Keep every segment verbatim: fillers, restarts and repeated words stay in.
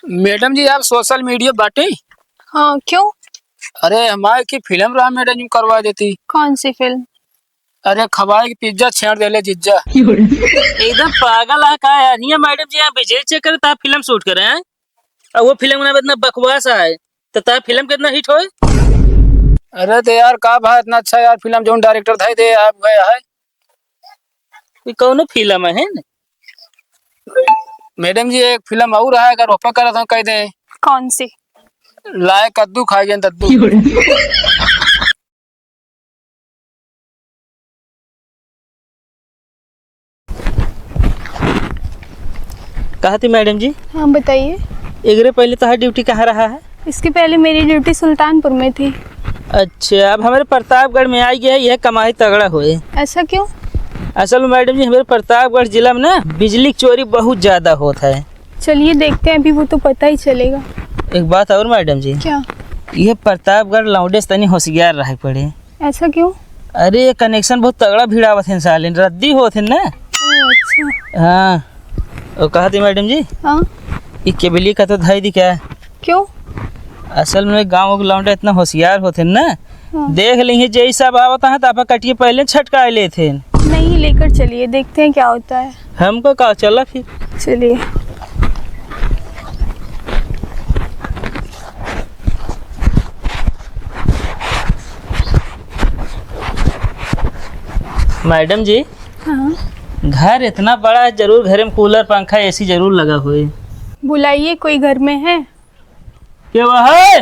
मैडम जी, आप सोशल मीडिया बाटे? हाँ, क्यों? अरे, हमारे की फिल्म रहा मैडम जी, करवा देती। कौन सी फिल्म? अरे, खवाए की पिज्जा छेड़ देले जिज्जा। एकदम पागल है का यार? हियाँ मैडम जी यहाँ बिजली चेक करे, तब फिल्म शूट करे हैं। और वो फिल्म में इतना बकवास है, तो तब फिल्म कितना हिट होए? अरे, तो यार, का भाई, इतना अच्छा यार फिल्म, जौन डायरेक्टर था, दे आप गए है। ये कौनो फिल्म है न? मैडम जी, एक फिल्म और है, अगर ओपे करत हो, कह दे। कौन सी? लाए कद्दू, खाए गए दद्दू। कहा थी मैडम जी? हाँ, बताइए। एकरे पहले तोहार ड्यूटी कहाँ रहा है? इसके पहले मेरी ड्यूटी सुल्तानपुर में थी। अच्छा, अब हमारे प्रतापगढ़ में आ गया है, यह कमाई तगड़ा होए। ऐसा क्यों? असल में मैडम जी, हमारे प्रतापगढ़ जिला में ना बिजली की चोरी बहुत ज्यादा होत है। चलिए देखते हैं, अभी वो तो पता ही चलेगा। एक बात और मैडम जी। क्या? ये प्रतापगढ़ लौंडे से तनी होशियार रहे पड़े। ऐसा क्यों? अरे, ये कनेक्शन बहुत तगड़ा भिड़ावत हैं साले, रद्दी होत हैं ना। ओ, अच्छा। हाँ, वो कहा थी मैडम जी, हाँ? ये केबली का तो धाई दी क्या? क्यों? असल में गाँव के लौंडे इतना होशियार होत हैं ना, हाँ। देख लेंगे, जैसा सब आवत है तो आप कटिए पहले छटकाए लेते हैं। नहीं, लेकर चलिए, देखते हैं क्या होता है। हमको का, चला फिर। चलिए। मैडम जी, हाँ। घर इतना बड़ा है, जरूर घर में कूलर, पंखा, एसी जरूर लगा होए। बुलाइए, कोई घर में है? के वह है?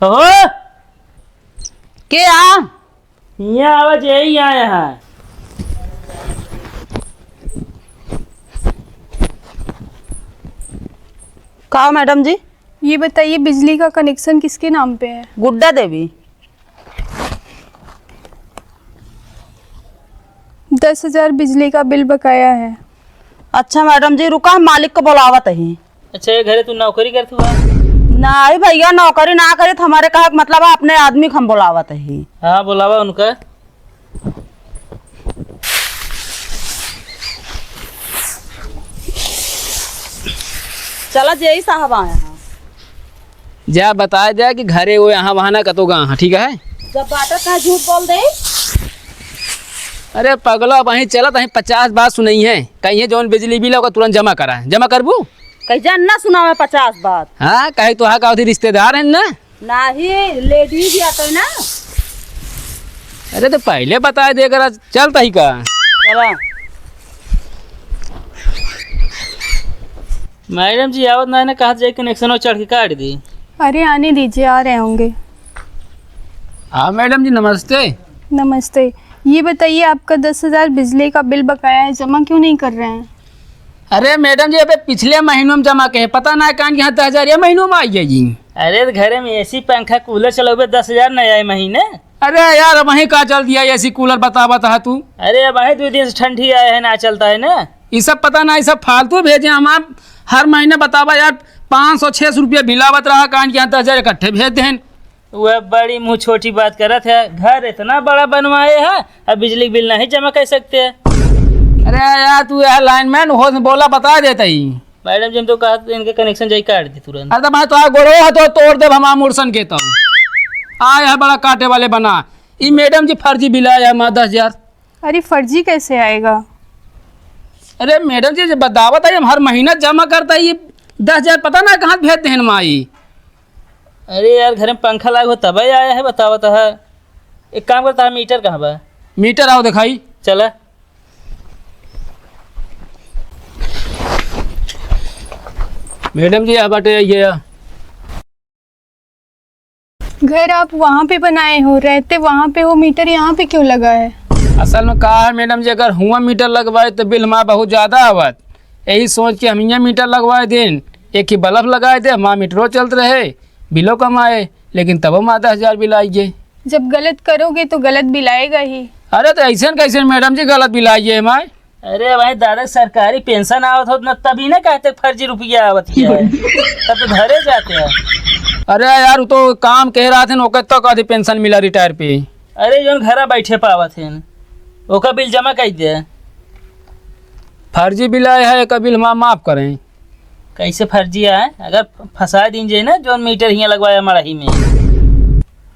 ओहो! के आ? हियाँ आवा, जे ही आया है। का हो मैडम जी? ये बताइए, बिजली का कनेक्शन किसके नाम पे है? गुड्डा देवी। दस हजार बिजली का बिल बकाया है। अच्छा मैडम जी, रुका, हम मालिक को बुलावत ही। अच्छा, ये घरे तू नौकरी करत हुआ? नहीं भैया, नौकरी ना करी तो हमारे कहा के मतलब है, अपने आदमी को हम बुलावत ही। हाँ, बुलावा उनका। चला, जेई साहब आए हैं। जा बताए दे कि घरे वो यहाँ वहाँ ना कतो गा, हाँ, ठीक है? जब बाटा का झूठ बोल दे। अरे पगलो, अब वहीं चलत, वहीं पचास बात सुनई है, कहीं है जौन बिजली बिल है, ओका तुरंत जमा करा, जमा करबू? कहीं जान ना सुनावे पचास बात। हाँ, कहीं तो हाँ का होती रिश्तेदार है ना? नाही, लेडीज या तो ना। अरे तो पहले बताए दे करा, चलता ही का? चला। मैडम जी आवत ना है ना, कहा जाए कनेक्शन और चढ़ के काट दी। अरे आने दीजिए, आ रहे होंगे। हाँ मैडम जी, नमस्ते। नमस्ते। ये बताइए, आपका दस हजार बिजली का बिल बकाया है, जमा क्यों नहीं कर रहे हैं? अरे मैडम जी, अबे पिछले महीनों में जमा के है, पता ना कान के यहाँ दस हजार ये महीनों में आई है जी। अरे तो घरे में एसी, पंखा, कूलर चलौबे, दस हजार नहीं आए महीने। अरे यार, अब वहीं का चल दिया एसी कूलर, बता बता तू। अरे अब वहीं दो दिन से ठंडी आए है, ना चलता है ना। ये सब पता ना, ये सब फालतू भेजे। हम आप हर महीने बतावा यार, पाँच सौ छः सौ रुपया बिल आवत रहा, कान के यहाँ दस हजार इकट्ठे भेज देन। वह बड़ी मुँह छोटी बात करत है, घर इतना बड़ा बनवाए है, अब बिजली के बिल नहीं जमा कर सकते हैं। अरे यार, तू यह लाइनमैन हो, बोला, बता देता ही। मैडम जी, हम तो कहा था इनके कनेक्शन जाई काट दी तुरंत। अरे तो मैं तो गोड़ो है तो तोड़ दे, हम मुड़सन के तो। आ यह बड़ा काटे वाले बना। ई मैडम जी फर्जी बिल आया हमारा दस हजार। अरे फर्जी कैसे आएगा? अरे मैडम जी, जब बतावत है, हम हर महीना जमा करता है, ये दस हजार पता ना कहाँ भेज देहन माई। अरे यार, घर में पंखा लागो तब आया है, बतावत है। एक काम करता है, मीटर कहाँ बा? मीटर आओ दिखाई। चला। मैडम जी, यहाँ बाटे, ये घर आप वहाँ पे बनाए हो, रहते वहाँ पे हो, मीटर यहाँ पे क्यों लगा है? असल में का है मैडम जी, अगर हुआ मीटर लगवाए तो बिल हमारा बहुत ज़्यादा आवत, यही सोच के हम यहाँ मीटर लगवाए देन, एक ही बल्ब लगाए दे, हमारा मीटरो चलत रहे, बिलो कम आए, लेकिन तबो हमारा दस हजार बिल आई गए। जब गलत करोगे तो गलत बिल आएगा ही। अरे तो ऐसे न कैसे मैडम जी गलत बिल आई है हमारे? अरे भाई दादा, सरकारी पेंशन आवत होत ना, तभी ना कहते फर्जी रुपया आवत है, तब तो धरे जाते हैं। अरे यार, वो तो काम कह रहा थे, ओके तो कभी पेंशन मिला रिटायर पे। अरे जौन घरा बैठे पावत हैं, ओका बिल जमा कर दे। फर्जी बिल आए है, एका बिल हमारा माफ करें। कैसे फर्जी आए? अगर फंसा दीन जे ना, जौन मीटर हियाँ लगवाया मड़ही में,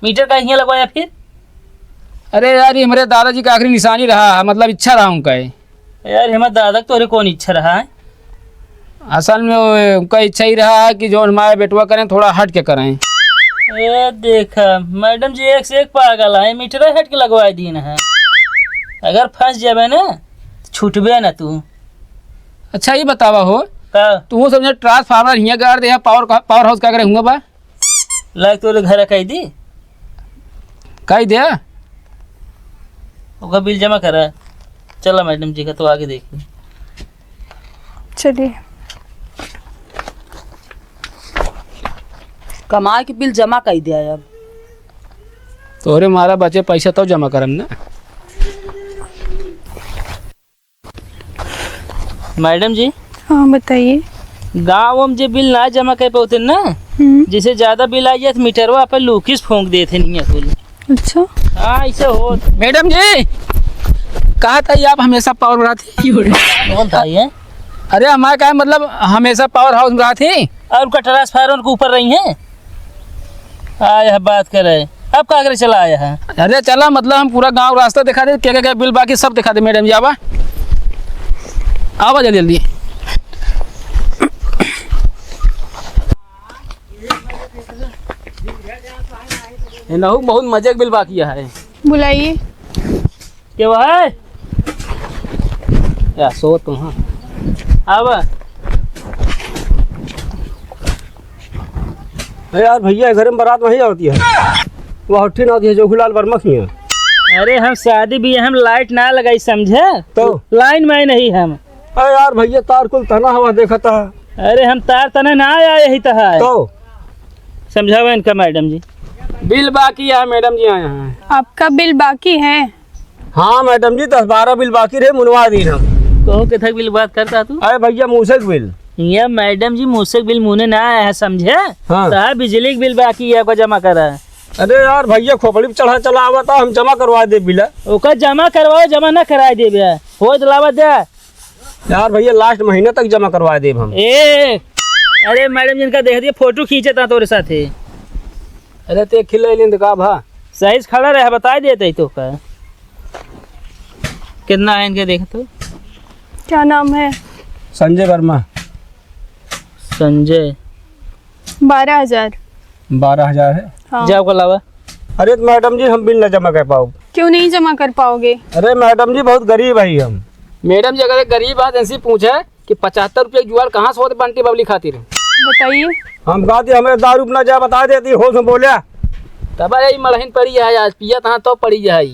मीटर का हियाँ लगवाया फिर? अरे यार, ये हमरे दादाजी का आखिरी निशानी रहा है, मतलब इच्छा रहा उनका है। यार, हमारे दादा का तोरे कौन इच्छा रहा है? असल में वो, उनका इच्छा ही रहा है कि जौन हमारे बेटवा करें, थोड़ा हट के करें। ए, देखा, मैडम जी एक से एक पागल है, मीटर हट के लगवा दीन है। अगर फंस जाबे ना, तो छूटबे ना तू। अच्छा, ये बतावा हो, का? तू समझे ट्रांसफार्मर हियाँ गाड़ दे, पावर का, पावर हाउस का करे हुआ बा? लाग तोरे घर कह दी। कह दे। ओकर बिल जमा करा। चला मैडम जी का तो आगे देखी। चलिए। कमाए के बिल जमा कर दिया अब। तोरे मारा बचे पैसा तो जमा करम ना। मैडम जी। हाँ, बताइए। गाँव में जे बिल ना जमा कर पाते ना, हम्म। जैसे ज्यादा बिल आ जाए तो मीटरवा पे लूकिस फूंक देते नहीं है कुल। अच्छा। हाँ, ऐसे हो। मैडम जी, कहा था ये आप हमेशा पावर में रहती? कौन था ये? अरे हमारे कहा मतलब हमेशा पावर हाउस में रहती। और उनका ट्रांसफार्मर के ऊपर रही है। आ, यह बात करे। अब का करे चला आया है? अरे चला, मतलब हम पूरा गांव रास्ता दिखा दे, क्या क्या क्या बिल बाकी सब दिखा दे मैडम जी। आवा, आवा जल्दी जल्दी। ये नहु बहुत मजे के बिल बाकी है। बुलाइए। के भाई? या सो तुम, हाँ। आवा। अरे यार भैया, घर में बारात वही आवती है। वह हट्ठी ना होती है जो गुलाल वर्मा की है। अरे हम शादी भी हम लाइट ना लगाई समझे? तो? लाइन में नहीं हम। अरे यार भैया, तार कुल तना हवा देखता है। अरे हम तार तने ना आया यही तो है। तो? समझावा इनका मैडम जी। बिल बाकी है मैडम जी, आया है। आपका बिल बाकी है? हाँ मैडम जी, दस बारह बिल बाकी रहे, मुनवा दीन हम। तो कितना बिल बात करता तू? अरे भैया, मूसक बिल। ये मैडम जी, मूसक बिल मुने ना आया है, समझे? हाँ। तो बिजली के बिल बाकी है, को जमा करा है। अरे यार भैया, खोपड़ी पे चढ़ा चला आवता, हम जमा करवा दे बिल। ओका जमा करवाओ, जमा ना कराए देबे। हो तो लावा दे। यार भैया, लास्ट महीना तक जमा करवा देब हम। ए, अरे मैडम जिनका देख दिए, फोटो खींचे था तोरे साथे। अरे ते खिले लेन तो का भा? सही से खड़ा रहे, बता देते ही तो का। कितना है इनके देख तो। क्या नाम है? संजय वर्मा। संजय। बारह हजार। बारह हजार है? हाँ। जाओ को लावा। अरे तो मैडम जी, हम बिल न जमा कर पाओ। क्यों नहीं जमा कर पाओगे? अरे मैडम जी, बहुत गरीब है हम। मैडम जी, अगर एक गरीब आदमी से पूछे कि पचहत्तर रुपये की जुआर कहाँ से होते बंटी बबली खातिर? बताइए। हम कहती हमें दारू ना जा बता देती, होश में बोल्या। तब यही मलहिन पड़ी है आज, पिया तहाँ तो पड़ी है।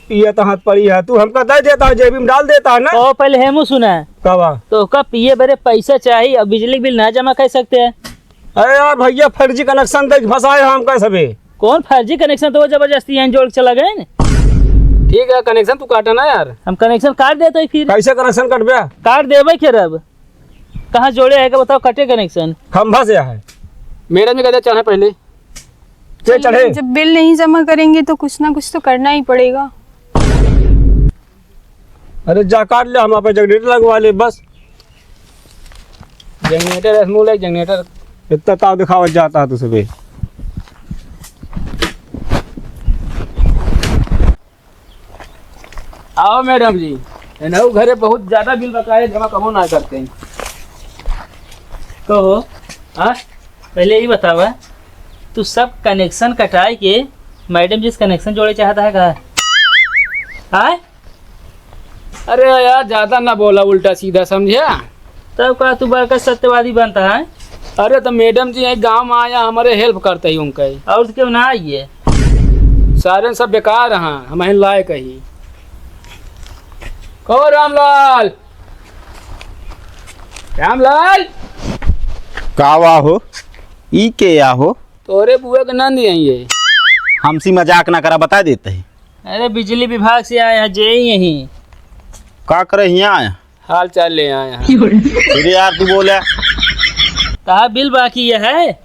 पिया तहाँ पड़ी है, तू हमका दे देता है, जेबी में डाल देता है ना। तो पहले हेमू सुना। कवा? तो का पिए बरे पैसा चाहिए, अब बिजली बिल ना जमा कर सकते हैं? अरे यार भैया, फर्जी कनेक्शन दे के फंसाए हैं हमका सबे। कौन फर्जी कनेक्शन? तो जबरदस्ती यहाँ जोड़ के चला गए न। ठीक है, कनेक्शन तू काटा ना यार। हम कनेक्शन काट देते ही फिर। कैसे कनेक्शन कटबे? काट देबे फिर अब। कहाँ जोड़े है कि बताओ, कटे कनेक्शन। खंभा से है। मैडम जी कहते चढ़े पहले। के चढ़े? जब बिल नहीं जमा करेंगे तो कुछ ना कुछ तो करना ही पड़ेगा। अरे जा काट ले, हम आप जनरेटर लगवा ले बस। जनरेटर है, small है जनरेटर। इतना ताव दिखावत जाता है तुझसे बे। आओ मैडम जी, एनहु घरे बहुत ज्यादा बिल बकाया जमा कबो ना करते हैं। कहो, हाँ? पहले ये बतावा, तू सब कनेक्शन कटाए के मैडम जी से कनेक्शन जोड़े चाहता है का? आय? अरे यार, ज्यादा ना बोला, उल्टा सीधा समझा। तब का तू बड़का सत्यवादी बनता है? अरे तो मैडम जी यही गाँव में आया, हमारे help करते ही उनका ही। और तो क्यों ना आइए? सारे सब बेकार हैं, हम ही लायक ही। कहो रामलाल, रामलाल। का वा हो? ई के या हो? तोरे बुआ के नंद यही है। हमसे मजाक ना करा, बता देते हैं। अरे बिजली विभाग से आए हैं, जे यही। का करे हियाँ आया? हाल चाल ले आए हैं। अरे यार, तू बोला। कहा बिल बाकी ये है?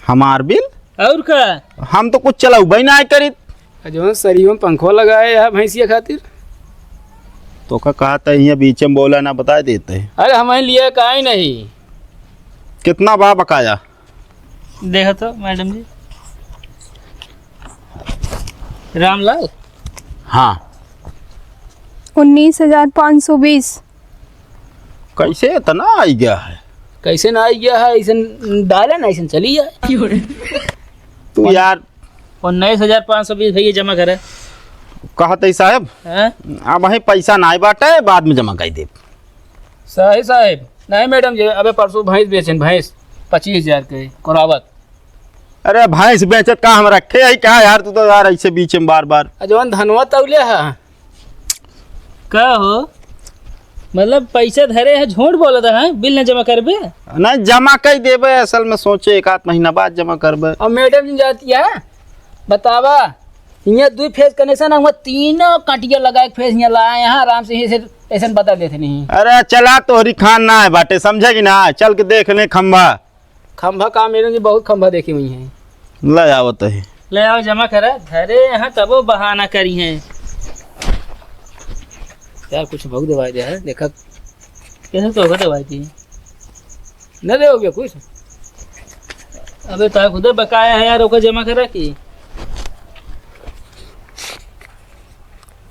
हमार बिल? और का? हम तो कुछ चलाऊ भाई ना करित। जौन सरियों में पंखो लगाए है भैंसिया खातिर। तो का कहा था, यहाँ बीच में बोला ना, बता देते हैं। अरे हमारे लिए काई नहीं। कितना बा बकाया? देखो तो मैडम जी। रामलाल। हाँ। उन्नीस हजार पाँच सौ बीस। कैसे इतना आई गया है? कैसे ना आई गया है? ऐसन डाले ना, ऐसन चली जाए। तू यार। उन्नीस हजार पाँच सौ बीस भैया जमा करे। कहत है साहब, हाँ? अब वहीं पैसा ना बाटे, बाद में जमा कर दे। सही साहब। नहीं मैडम जी, अबे परसों भैंस बेचेन, भैंस पच्चीस हजार के कोरावत। अरे भैंस बेचत का हम रखे है क्या यार, तू तो यार ऐसे बीच में बार बार। आ जवन धनवा तौले है। का हो? मतलब पैसा धरे है, झूठ बोलत है, बिल न जमा करबे? नहीं, जमा कई देबे, असल में सोचे एक आध महीना बाद जमा करबे। अब मैडम जी जाती है, बतावा, हियाँ दुई फेज कनेक्शन है, हुआँ तीनों कटिया लगा के फेज हियाँ लाए हैं, आराम से ऐसे, ऐसे बता देते नहीं। अरे चला, तोहरी खान ना है बाटे, समझे कि ना? चल के देख ले खंभा। खंभा का मैडम जी, बहुत खंभा देखी हुई हैं। ले आवत है। ले आओ, जमा करा। धरे यहाँ तबो बहाना करी हैं। यार कुछ बहुत दवाई दे है, देखा। कैसे तो होगा दवाई दी? न दे हो गया कुछ। अबे तार खुदे बकाया है यार, ओकर जमा करा की।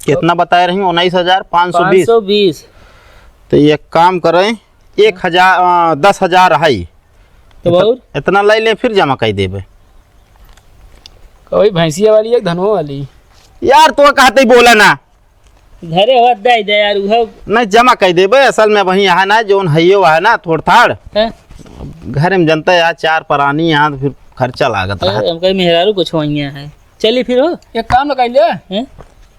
कितना बताए रही? उन्नीस हजार पाँच सौ बीस। पाँच सौ बीस। तो एक काम करें, एक हजार, अ, दस हजार है। तो इत-, बहुत? इतना ले ले, फिर जमा कर देबे। कोई भैंसिया वाली है, धनवा वाली? यार, तो कहते ही बोला ना। घरे होत दे दे यार, उहे। नहीं, जमा कर देबे। असल में वही यहाँ ना, जोन हइयो है ना, थोड़ थाड़। हैं? घरे में जनता यार, चार परानी यहाँ, तो फिर खर्चा लागत ए, रहा। हम कहीं मेहरारू कुछ वहीं है। चली फिर हो। एक काम ना कर ले। हैं?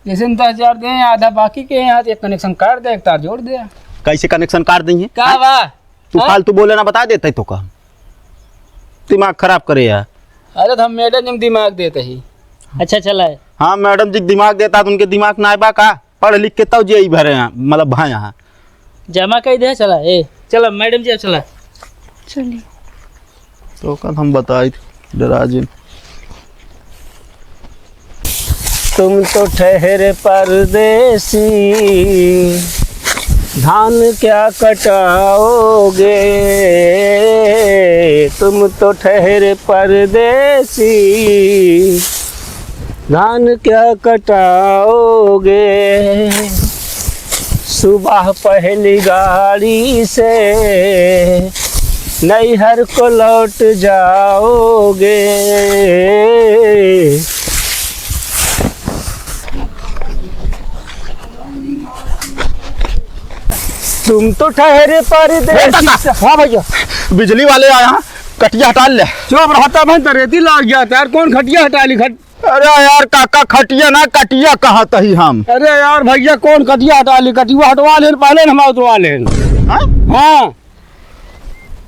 जैसे हम दस हजार दे, आधा बाकी के यहाँ, एक कनेक्शन काट दे, एक तार जोड़ दे। कैसे कनेक्शन काट देंगे? का हैं? बा? तू हाँ? फालतू बोले ना, बता देते ही तो का। दिमाग खराब करे यार। अरे तो हम मैडम जी दिमाग देते ही। अच्छा चला है। हाँ, मैडम जी दिमाग देता तो उनके दिमाग ना आए बा का? पढ़ लिख के तब जे ई भरे हैं, मतलब भाई यहाँ। जमा कर दे, चला, ए, चला, मैडम जी, अब चला। चलिए। तो कल हम बताई थे, डरा जिन। तुम तो ठहरे परदेसी, धान क्या कटाओगे? तुम तो ठहरे परदेसी, धान क्या कटाओगे? सुबह पहली गाड़ी से नैहर को लौट जाओगे। तुम तो ठहरे ए, परदेसी। काका। हाँ भैया। बिजली वाले आया, कटिया हटा ले। चुप रहता भाई, तो रेती लाग गया था यार, कौन खटिया हटा ली? खट- अरे यार काका, खटिया ना, कटिया कहत ही हम। अरे यार भैया, कौन कटिया हटा ली? कटिया हटवा लेन, पहले हम उतरवा लेन। हाँ? हाँ।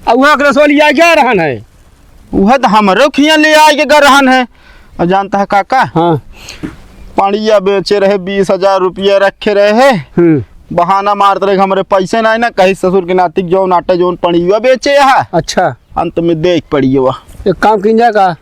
अब वहाँ के रसोई लिया क्या रहन है? वह तो हमरो खिया ले आए के गर रहन है। और जानता है काका? हाँ। पड़िया बेचे रहे, बीस हजार रुपया रखे रहे। हम्म। बहाना मारत रहे कि हमरे पैसे ना है ना, कहीं ससुर के नाती के जौन आटे जौन पड़िया बेचे है। अच्छा। अंत में देख पड़िया। एक काम कीन जाए का?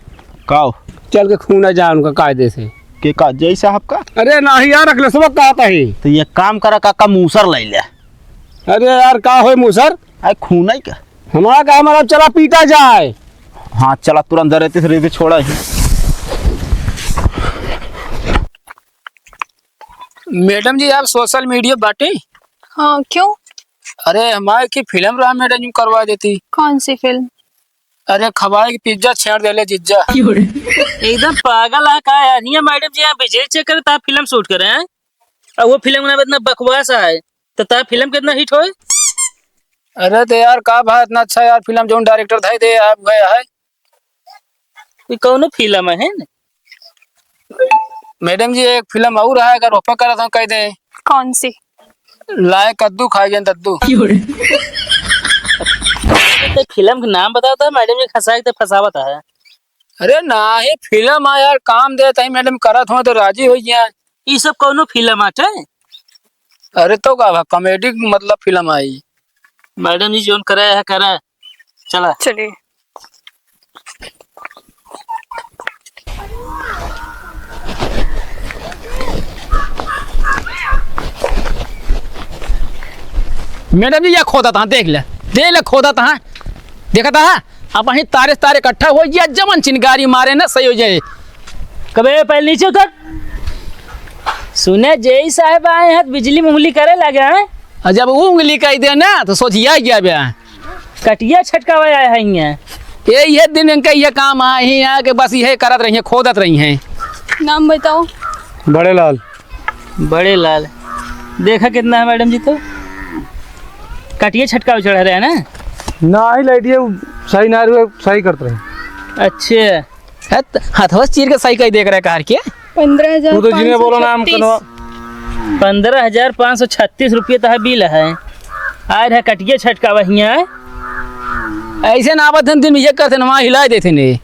काओ? चल के खूना जा उनका कायदे से। के का, जय साहब का? अरे नाही यार, अखिलेशवा कहत ही। तो ये काम करा काका, मूसर ले ले। अरे यार, का होय मूसर? अरे खून है का? हमारा का, हमारा चला पीटा जाए। हाँ, चला तुरंत दरेती से रेती छोड़ा ही। मैडम जी, आप सोशल मीडिया बाटे? हाँ, क्यों? अरे, हमारे की फिल्म रहा मैडम जी, करवा देती। कौन सी फिल्म? अरे, खवाए की पिज्जा छेड़ देले जिज्जा। एकदम पागल है का यार? ये मैडम जी यहाँ बिजली चेक करे, ता फिल्म शूट करे हैं? और वो फिल्म में इतना बकवास है, तो ता फिल्म कितना हिट होए? अरे तो यार, का भा इतना अच्छा यार फिल्म जोन डायरेक्टर था दे यार, वह है। ये कौनो फिल्म है न? मैडम जी, एक फिल्म और है, अगर ओपा करत हम कह दें। कौन सी? लाए कद्दू खाए जन दद्दू। तो फिल्म के नाम बताओ तो मैडम जी, खसाई तो फंसावत है। अरे नाही, फिल्म आ यार, काम देत ही मैडम, करत हो तो राजी हो गया। ई सब कौनो फिल्म आटे? अरे तो का भा, कॉमेडी मतलब फिल्म आई। मैडम जी जोन करे है करे, चला। चलिए। मैडम जी, या खोदत हा, देख ले, देख ले, खोदत हा। देखा था, अब वहीं तारे तारे इकट्ठा होइ जाए, जमन चिनगारी मारे ना, सही होइ जाए। कबे पहले नीचे उतर। सुने, जेई साहब आए हैं तो बिजली में उंगली करे लगे हैं। और जब वो उंगली कह दे ना, तो सोझिया गया बे। कटिया छटकावे आए हैं यहाँ। ये, ये दिन इनका ये काम आए हैं यहाँ कि बस ये करत रही हैं, खोदत रही हैं। नाम बताओ। बड़े लाल। बड़े लाल। देखा कितना है मैडम जी, तो कटिया छटकावे चढ़ रहे हैं ना। ना ही लाइट ये सही ना रहे, सही करत रहे। अच्छे। हत-, हथवा चीर के सही कही देख रहे कार के। पंद्रह हजार तू तो जिन्हें बोलो ना, हम पाँच सौ छत्तीस। कनवा। पंद्रह हजार पाँच सौ छत्तीस रुपये तो है बिल है। आए रहे कटिया छटकावा हियाँ। ऐसे ना आवत हैं, दिन में ये करते ना, वहाँ हिलाए देते ने।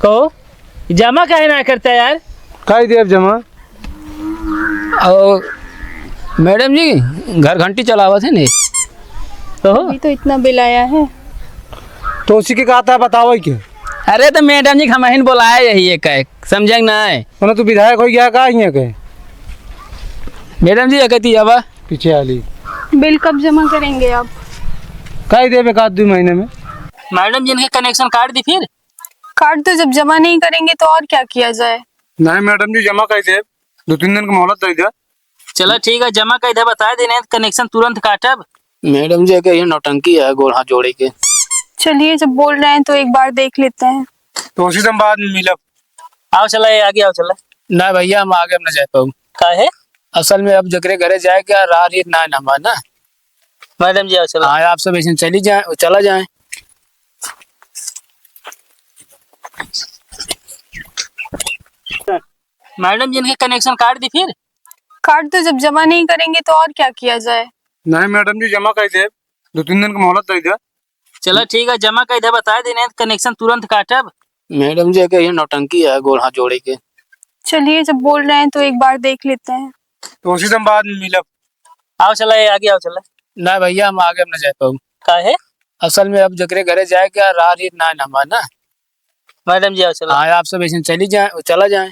कहो, जमा काहे ना करता यार? काहे देब जमा? और मैडम जी, घर घंटी चलावत है ने। कहो। अभी तो इतना बिल आया है। तो उसी के कहता है, बताओ ही के? अरे तो मैडम जी, हम ही बोलाए यही एक है, समझे कि नहीं? मने तू विधायक हो गया का हियाँ के? मैडम जी, ये कहती अब पीछे वाली। बिल कब जमा करेंगे आप? काहे देब एक आध दो महीने में। मैडम जी, इनके कनेक्शन काट दी फिर? काट दो, जब जमा नहीं करेंगे तो और क्या किया जाए? नहीं मैडम जी, जमा कर देब, दो तीन दिन की मोहलत दे दे। चला ठीक है, जमा कर दे, बता दे, नहीं तो कनेक्शन तुरंत काटब। मैडम जी के ये नौटंकी है, गोड़ हाथ जोड़े के। चलिए, जब बोल रहे हैं तो एक बार देख लेते हैं। तो उसी दिन बाद में मिलब। आओ चला, ये आगे आओ चला। ना भैया, हम आगे हम ना जा पाऊ। काहे? असल में अब जकरे घरे जाए क्या, राह रीत ना, ना हमार ना। मैडम जी, आओ चला। हाँ, आप सब ऐसे चली जाए, चला जाए। मैडम जी, इनके कनेक्शन काट दी फिर? काट दो, जब जमा नहीं करेंगे तो और क्या किया जाए? नहीं मैडम जी, जमा कर दे, दो तीन दिन की मोहलत दे दे। चला ठीक है, जमा कर दे, बता दे, नहीं तो कनेक्शन तुरंत काटब। मैडम जी के ये नौटंकी है, गोड़ हाथ जोड़े के। चलिए, जब बोल रहे हैं तो एक बार देख लेते हैं। तो उसी दिन बाद में मिलब। आओ चला, ये आगे आओ चला। ना भैया, हम आगे हम ना जा पाऊ। काहे? असल में अब जकरे घरे जाए क्या, राह रीत ना, ना हमार ना। मैडम जी, आओ चला। हाँ, आप सब ऐसे चली जाए, चला जाए।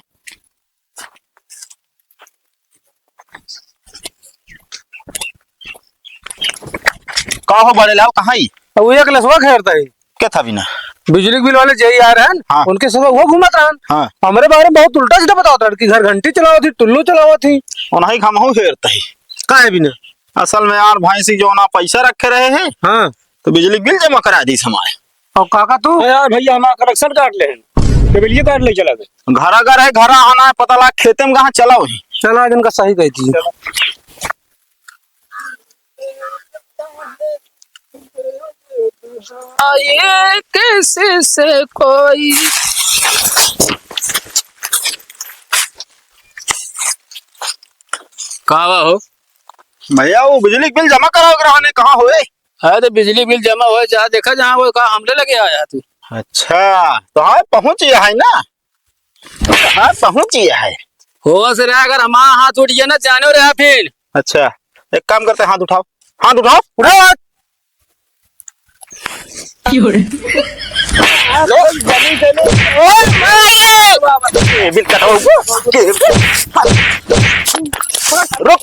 का हो बड़े लाल, कहाँ ही? अब वो एक लसवा घेरता है। के था बिना? बिजली बिल वाले जेई आ रहे हैं, हाँ। उनके संग वो घूमत रहन। हाँ। हमरे बारे में बहुत उल्टा सीधा बतावत रहन कि घर घंटी चलावत ही, टुल्लू चलावत ही। उन्हीं हम हूँ घेरता ही। काहे बिना? असल में यार, भैंसी जो ना पैसा रखे रहे हैं, हाँ। तो बिजली बिल जमा करा दी हमारे। और काका तू? अरे यार भैया, हमारा कनेक्शन काट ले हैं, तो बिजली काट ले चला गए। घर अगर है, घर आना है, पता लगा खेते में कहाँ चला वही। चला, आज इनका सही कह दी। आए किसी से कोई। का बा हो? भैया, वो बिजली बिल जमा करावे के रहने, कहाँ होए? अरे, तो बिजली बिल जमा होए, जा देखा, जहाँ वो का हमरे लगे आया तू। अच्छा, तो हाँ, पहुँच गया है ना? हाँ, पहुँच गया है। हो से रहा, अगर हमारा हाथ उठ गया ना, जाने रहा फिर। अच्छा, एक काम करते हैं, हाथ उठाओ, हाथ उठाओ, उठाओ हाथ। क्यों रे? लो, जल्दी, जल्दी। ओए, ओए, ओए, बाबा, ये बिल कटाओ। रुक।